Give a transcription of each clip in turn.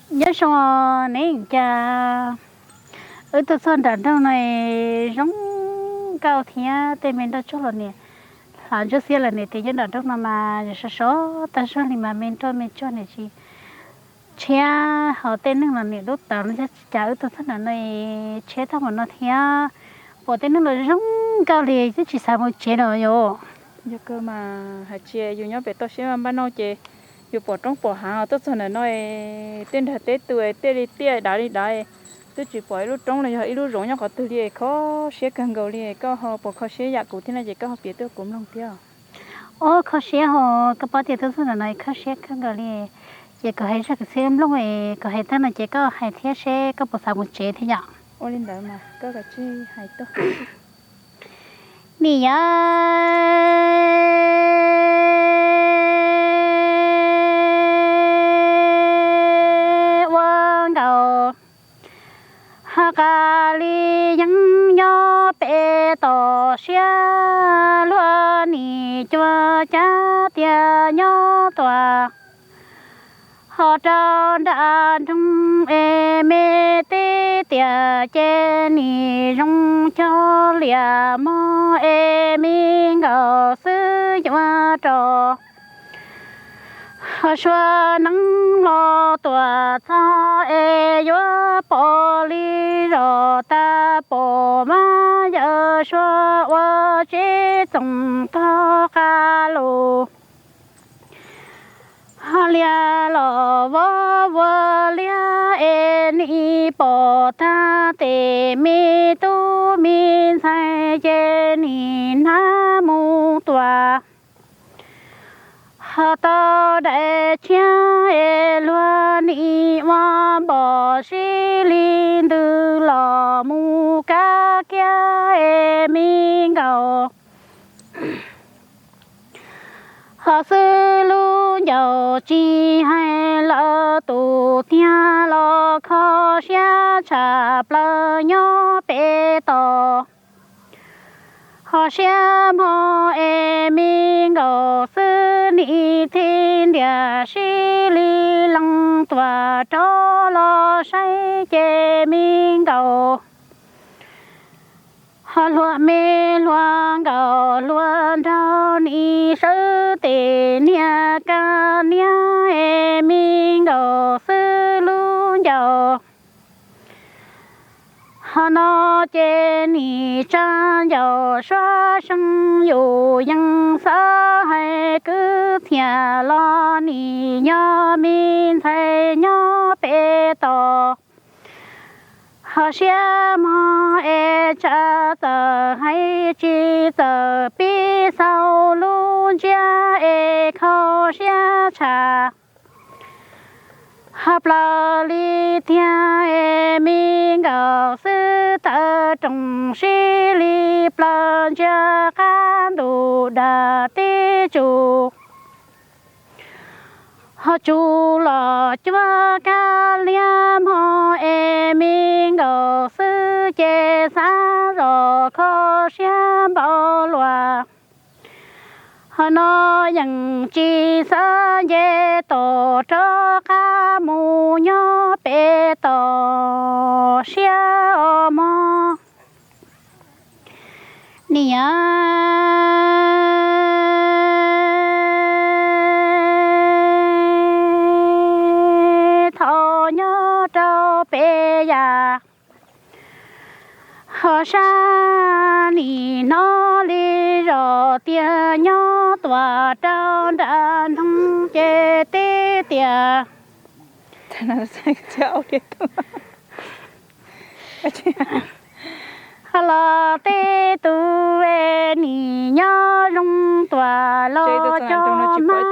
Nyob zoo, neb cas wb tuaj txog nram nroog no zoo nkauj thiab tej me nroj tsuag los nim hlav ntsuab xiab lawm ne. Tias nyob nram nroog no mas sov sov tag zog li mas me nroj me tsuag nim tsis tshiab, ho tej neeg los nim dub tawv no, cas wb tuaj txog nram no tshiab tag npaum no thiab. Pom tej neeg los zoo nkauj li twb tsis xav mus tsev lawm yom. Yog kawg mas hais tias yus nyob pem toj siab npaj no ces yus pom roob pom hav, tuaj txog ntawm no tej nrag teb tus tej li tiaj dav li dav, twb tsis pom ib lub roob los yog ib lub zoov nyob qhov twg li, kho siab kawg nkaus li. Koj ho puas kho siab yam kuv thiab no ces koj ho piav tuaj kuv mloog thiab. Ua kho siab ho, koj paub tias tuaj txog ntawm no kho siab kawg nkaus li. Ces kuv hais zaj kwv txhiaj mloog, kuv hais tag no ces koj hais thiab seb koj puas xav mus tsev thiab yom. Ua li ntawd mas koj kav tsij hais tuaj. Nim yog ua nkaus, ho qas li yeeb nyob pem toj siab, luag nim cuab cab tias nyob tuaj ho rau nram nroog es me tib tiam ces nim zoo cog liam mog es me nkaus xwb yuav rau ho sua neeb los tuaj txog es yuav pom li zos tag pom mas yawm sua ua tsis txoos tog qab lus. Ho liag los vov ua liag es nim pom tag tes me tub me ntxhais ces nim hnab mus tuaj ho tau daim tshiab es luag nim ua npom sib li ntws los mus kab kiag es me nkaus. Ho xwb lub ncauj tsis hais lawm tus tiag los kho siab tshaj plaws nyob pem toj. Ho siab mog es me nkaus xwb nim thim ntiag sib li lees tuaj rov los saib ces me nkaus. Ho hluas me hluas nkauj hluas nraug nim sawv tes niag kab niag es me nkaus xwb lub ncauj. Ho no ces nim tsa ncauj suab seej yus yeej xav hais kwv txhiaj los nim nyob me ntxhais nyob pem toj. Ho siab mog es tsam txawm hais tsis txawm pib xaus lub ntsiab es kho siab tshaj. Ho plaws li tiag es me nkaus xwb tawm rooj sib li plaws ntsia qab ntuj dag tib tsuj. Ho tsuj los cuab kab liab mog es me nkaus xwb ces xav zoj kho siab npaum luaj. Ho no yeej tsis xav nce toj rov qab mus nyob pem toj siab os mog. Niam, thaum nyob rau pem yam ho sab nim hnov li zos tias nyob tuaj rau nram nroog ces tib tiam ho los tej tus es nim nyob zoo tuaj los cov mas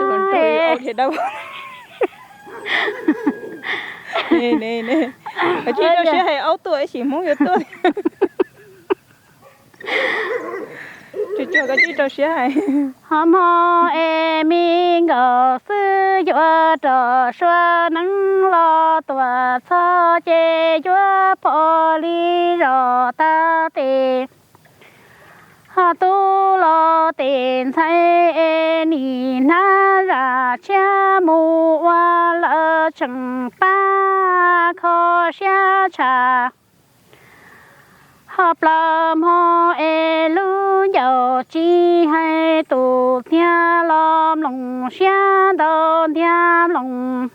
Tsis rau siab hais aub tuaj ib sim Hmoob yuav tuaj. Tsis rau siab hais. Ho hmo es me nkaus xwb yuav rau sua neeb los tuaj txog ces yuav pom li zos tag tes. Ho tub los tes ntxhais es nim hnab zaj tshiab mus ua lawv tseem pab. siab tshaj. Ho plaws hmo es lub ncauj tsis hais tus txiag los mloog siab ntau ntiag mloog.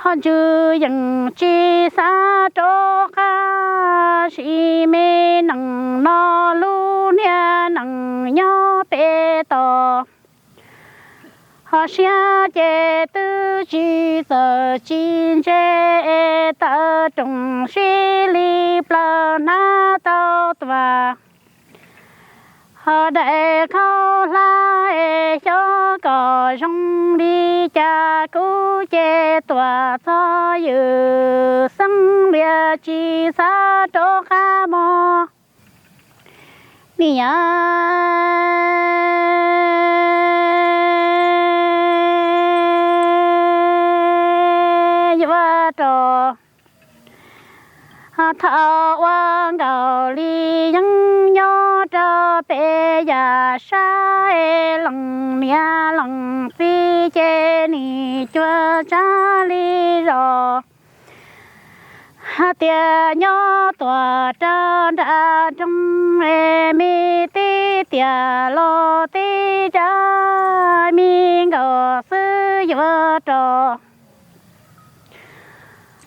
Ho ntsws yees tsis xav rov qab, sim me nees no lub niag nees nyob pem tod. Ho siab ces twb tsis txawj tsis ntse, es tawm rooj sib li plaws hnab tau tuaj. Ho daim khaub hlab es xyov kom zoo li cas, kuv ces tuaj txog ywm xeeb lias tsis xav rov qab mog. Niam, yuav rau thaum ua nkaus li yeeb nyob rau pem yam sab, es leej niam leej txiv ces nim cuag tsab li zos. Hais tias nyob tuaj rau nram rooj, es me tib tiam los tib cab me nkaus xwb yuav rau.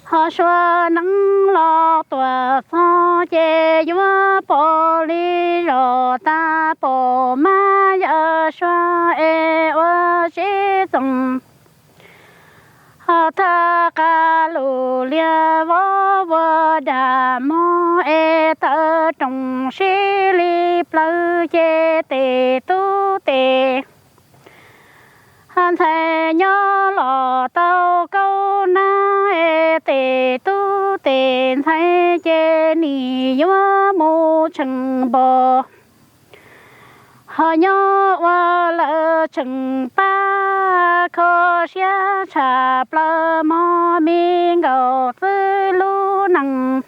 Ho sua neeb los tuaj txog ces yuav pom li zos tag, pom mab yawm suav es ua tsev txoos. Ho thaj qab lug liag vov ua dag mog, es tawm rooj sib li plaws ces tes tub tes ntxhais nyob los tau kaub nab, es tes tub tes ntxhais ces nim yuav mus tshee npo. Ho nyob ua lawm tshee pab, kho siab tshaj plaws mog, me nkaus xwb lub neej.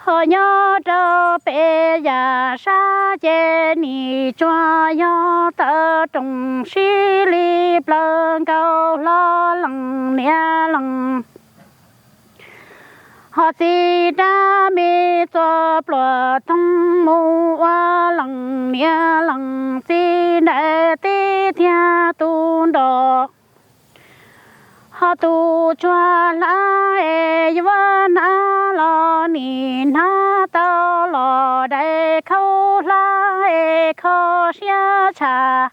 Ho nyob rau pem yam sab ces nim tsuas yog tawm rooj sib li plaws nkaus hlo leej niam leej. Ho txiv rab me txua pluas toog mus ua leej niam leej txiv daim teb thiab tu nrog. Ho tus tsuag hlab es yuav hnav los nim hnav tau los daim khaub hlab es kho siab tshaj.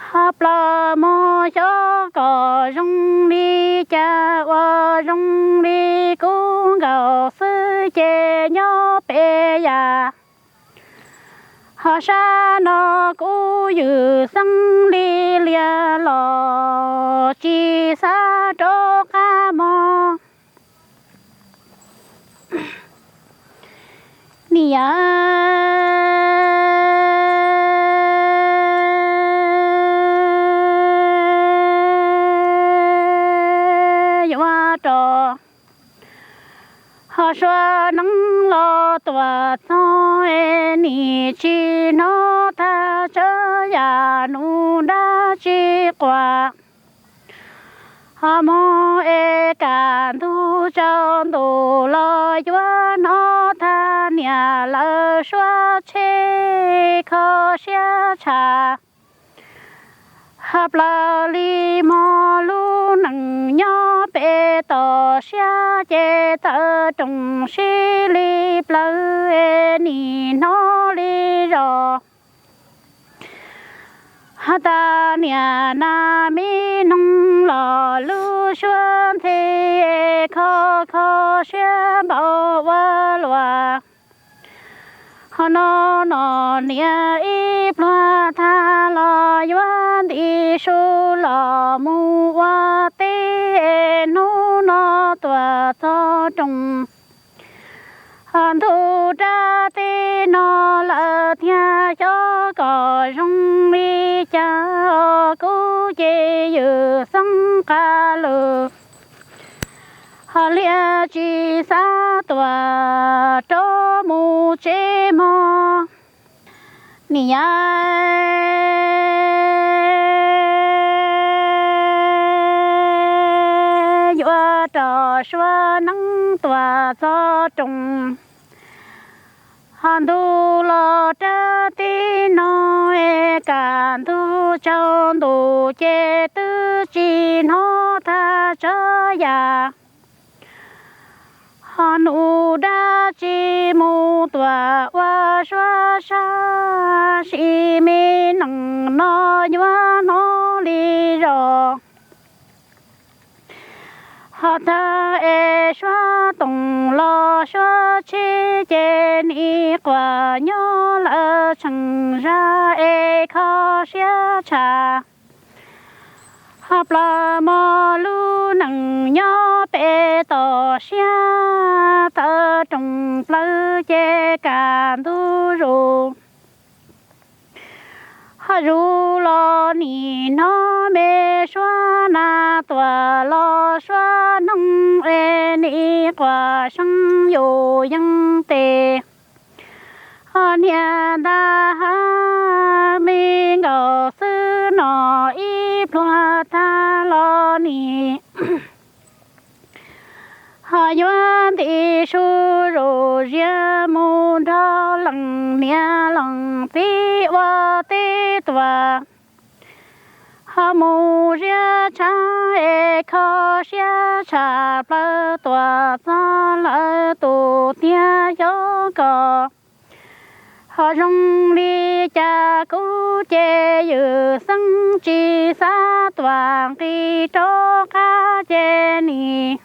Ho plaws mog xyov kom zoo li cas, ua zoo li kuv nkaus xwb ces nyob pem yam. Ho sab no kuv ywm xeeb li lias los tsis xav rov qab mog. Niam, yuav rau. Ho sua neeb los tuaj txog es nim tsis hnov thaj tsawb yam nus dab tsi quaj. Ho mob es kaj ntug tsaus ntuj los yuav hnov thaj niam lawv suab tsheb kho siab tshaj. Ho plaws li mog lub neej nyob pem toj siab ces tawm rooj sib li plaws es nim hnov li zos. Ho tas niam nas me noog los lub suab ntxhe kho kho siab npaum ua luaj. Ho no no niam ib pluag thaj los yuav nti su los mus ua teb, hnub no tuaj txog rooj. Ho ntug rab teb no lawm thiab xyov kom zoo li cas, kuv ces ywm xeeb qab lug. Ho liaj tsis xav tuaj rov mus tsev mog. Niam, ua rau suav neeb tuaj txog rooj. Ho ntuj los dawb tib no es kaj ntug tsaus ntuj ces twb tsis hnov thaj tsam yam. Ho nus dab tsi mus tuaj ua suav sab, sim me neej no yuav hnov li zos. Ho txawm es suav toom los suav tsheb ces nim quaj nyob lawm tsheej zaj es kho siab tshaj. Ho plaws mos lub neej nyob pem toj siab, tawm rooj plaws ces kaj ntug zus. Ho zus los nim hnov me suav nas tuaj los suav neeb es nim quaj seeb yus yeeb tes. Ho niag ntag ha, me nkaus xwb no ib pluag tag los nim ho yuav nti su zus zias mus nrog leej niam leej txiv ua teb tuaj. Ho mus ziab tshav es kho siab tshaj plaws tuaj txog lawm tus tiag xyov koj. Ho zoo li cas kuv ces yws xeeb tsis xav tuaj nqis rov qab ces nim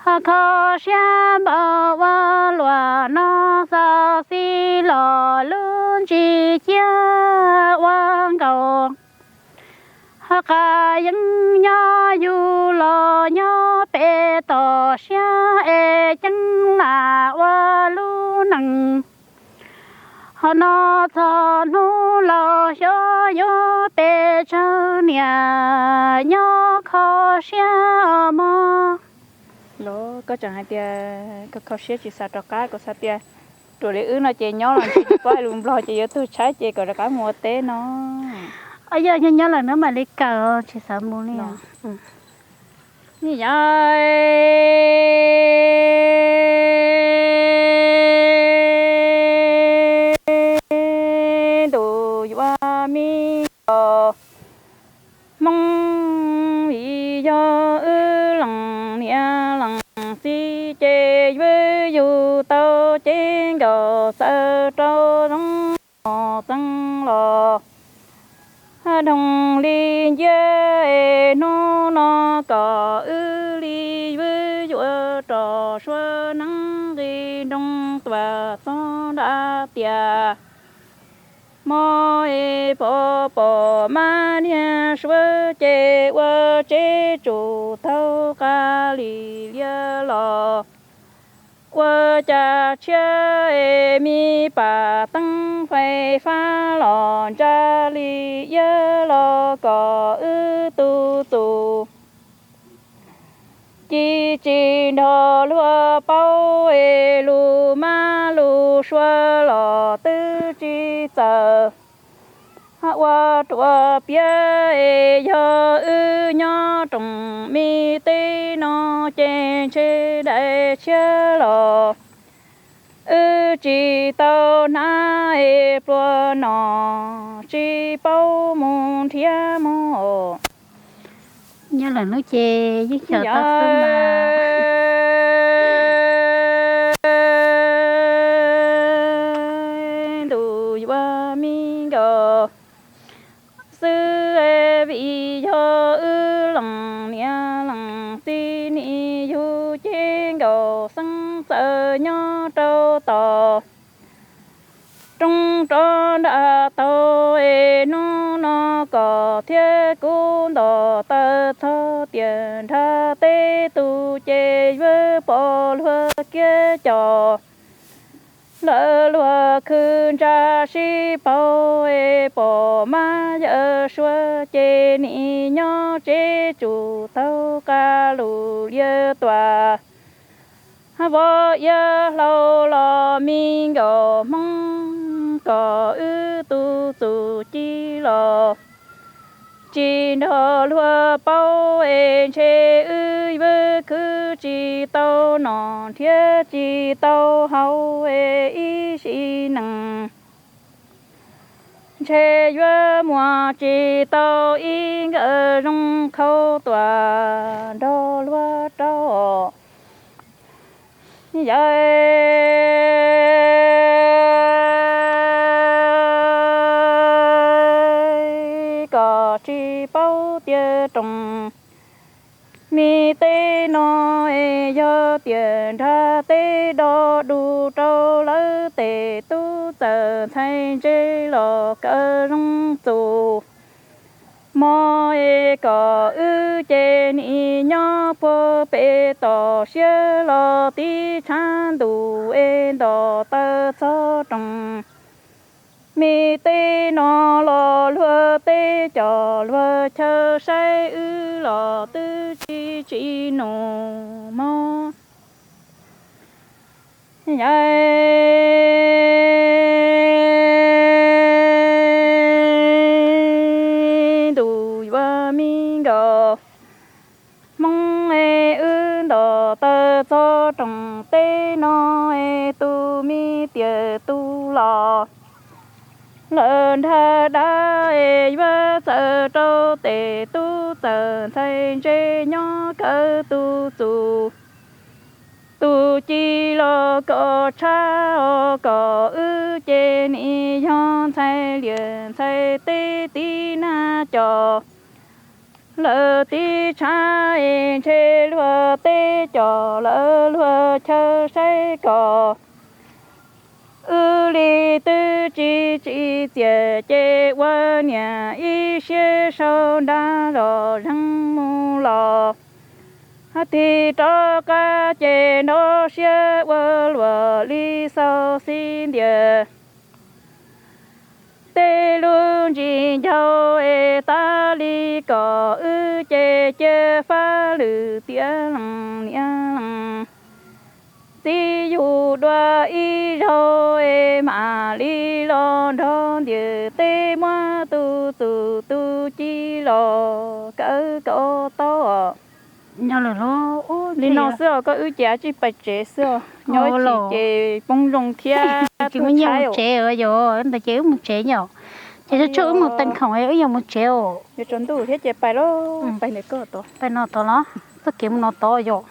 ho kho siab npaum ua luaj no, xav xij los lub ntsis ciab ua nkaus. Ho qab yeeb nyob yug los nyob pem toj siab es ceeb lam ua lub neej. Ho no txog hnub laus xyov yuav pes tsawg niam nyob kho siab mog. Los koj tseem hais tias koj kho siab tsis xav rov qab, koj xav tias ruam li wb no ces nyob los ntshe tsis paub hais lus Nplog ces yuav tuag tshaib ces kom rov qab mus ua teb no. Yog nyob lawm no mam li kawm, tsis xav mus li. Ntuj yuav me nkaus Hmoob, vim yog wb leej niam leej txiv ces vwm yug tau cev nkaus xaws rau zoo mos txeeb los. Doog li nciab es hnub no kom wb li vwm yuav rau suav neeb nqis nroog tuaj txog nram tiaj. Hmo es pom pom mab niag suav ces ua tseb tsum taug qab li liab los. Ua cas tshiab es me pam teeb fais fab los ntsa li iab los kom wb tu txus. Ci tsis nrog luag paub es lus mab lus suav los twb tsis txawm. Ua ruam piav es yog wb nyob rooj me teb no ces ntshe daim tshiab los wb tsis tau hnab es pluas no tsis paub mus nrhiav mog. Nyob lawm hnub ces yeej xyov tau xwb mas. Ntuj yuav me nkaus xwb, vim yog wb leej niam leej txiv nim yug cev nkaus xeeb txawm nyob rau tom rooj rov nram tau es hnub no kom thiab kuv ntos taw txog tiam nrhab teb tus ces vwm pom luag kiab cos lawm luag khw ntsa sib paug es pom mab yawm suav ces nim nyob tseb tsum taug qab lus liab tuaj. Vov iab hlau los me nkaus Hmoob kom wb tu txus ci los tsis nrog luag paub es ntshe wb khwv tsis tau noj nrhiav tsis tau haus es ib sim neej ntshe yuav muaj tsis tau ib nkawm zoo khau tuaj nrog luag rau. Yawm kom tsis paub tias rooj me teb no es yog tias nrag teb do du rau lawv tes tub txawm ntxhais ntse los kawg zoo txus mog es kom wb ces nim nyob puag pem tom siab los tib tshav ntuj es nto taw txog rooj me teb no los luag teb cov luag chaw saib wb los twb tsis tsis nus mog. Yawm ntuj yuav me nkaus hmoov es wb nto taw txog rooj teb no es tus me tiam tus los lawm nrag dab es yuav txawm rau tes tub txawm ntxhais ntse nyob kawg tus txus tus ci los kom tshab os kom wb ces nim yog ntxhais liam ntxhais teb tib nag cos lawm tib tshav es ntshe luag teb cos lawv luag chaw saib kom wb li twb tsis tsim txiaj ces ua niam ib siab sau nra zom zeeg mus los tig rov qab ces nrov siab ua luam li xaus xib ntiag tej lub ntsis ncaug es tas li kom wb ces cia fab lwm tiam leej niam leej txiv yug dua ib zaug es mam li los nrog ntiag teb muab tus txus tus ci los kawg kaum tau. Nyob lawm los li no xwb os, koj wb ces tsij pais tsev xwb os, nyob ib chim ces poob zoo thiab tsis muaj nyiaj mus tsev yom, ntawd ces wb mus tsev yom. Ces tsuag tsuag wb mus teem khoom wb yuav mus tsev os. Yuav tsaus ntuj thiab ces pais lauj, pais ntawm koj tod, pais no tod los, txoj kev mus no tod yom.